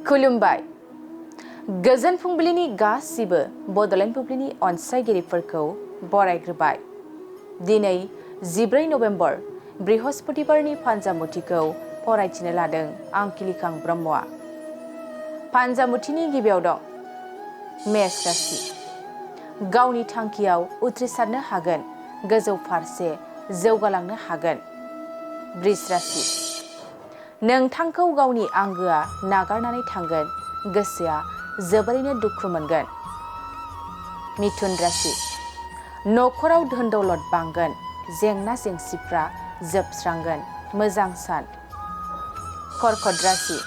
खुलुमबाय। गोजोन फुंबिलिनि गासिबो बड'लेण्ड बुब्लिनि अनसायगिरिफोरखौ बरायग्रोबाय। दिनै 14 नभेम्बर बृहस्पतिबारनि फान्जामुथिखौ फरायथिनो लादों आं किलिखां ब्रह्मआ। फान्जामुथिनि गिबियाव दं मेष राशि। गावनि थांखियाव उथ्रिसारनो हागोन, गोजौ फारसे जौगालांनो हागोन। वृष राशि। नोंथांखौ गावनि आंगोआ नागारनानै थांगोन, गोसोआ जोबोरैनो दुखु मोनगोन। मिथुन राशि। न'खराव धोन दौलत बांगोन, जेंना जेंसिफ्रा जोबस्रांगोन, मोजां सान। कर्कट राशि।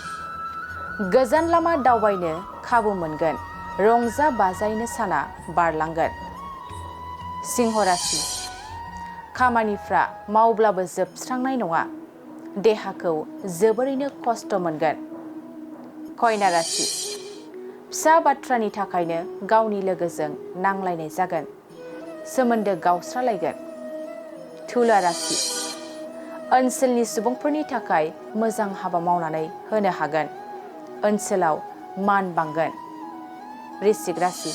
गोजान लामा दावबायनो खाबु मोनगोन, रंजा बाजायैनो साना बारलांगोन। सिंह राशि। खामानिफ्रा मावब्लाबो जोबस्रांनाय नङा, देहाखौ जोबोरैनो खस्थ' मोनगोन। कन्या राशि। फिसा बाथ्रानि थाखायनो गावनि लोगोजों नांलायनाय जागोन, सोमोन्दो गावस्रालायगोन। तुला राशि। ओनसोलनि सुबुंफोरनि थाखाय मोजां हाबा मावनानै होनो हागोन, ओनसोलाव मान बांगोन। वृश्चिक राशि।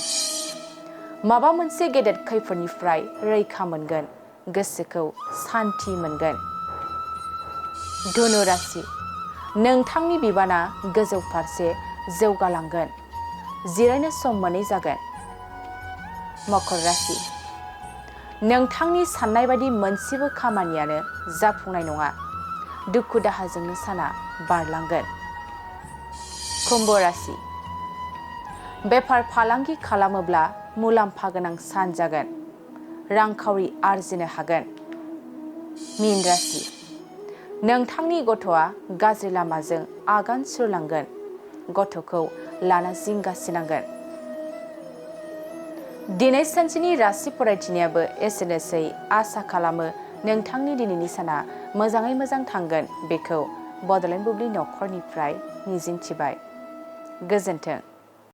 माबा मोनसे गेदेर खैफोदनिफ्राय रैखा मोनगोन, गोसोखौ सान्थि मोनगोन। धनु राशि। नोंथांनि बिबाना गोजौ फारसे जौगालांगोन, जिरायनो सम मोनै जागोन। मकर राशि। नोंथांनि साननाय बायदि मोनसेबो खामानियानो जाफुंनाय नङा, दुखु दाहाजोंनो साना बारलांगोन। कुम्भ राशि। बेफार फालांगि खालामोब्ला मुलाम्फा गोनां सान जागोन, रांखावरि आरजिनो हागोन। मीन राशि। नोंथांनि गथ'आ गाज्रि लामाजों आगान सुरलांगोन, गथ'खौ लाना जिंगासिनांगोन। दिनै सानसेनि राशि फरायथिनायाबो एसेनोसै। आसा खालामो नोंथांनि दिनैनि साना मोजाङै मोजां थांगोन, बेखौ बड'लेण्ड बुब्लि नखरनिफ्राय मिजिंथिबाय। गोजोन्थों।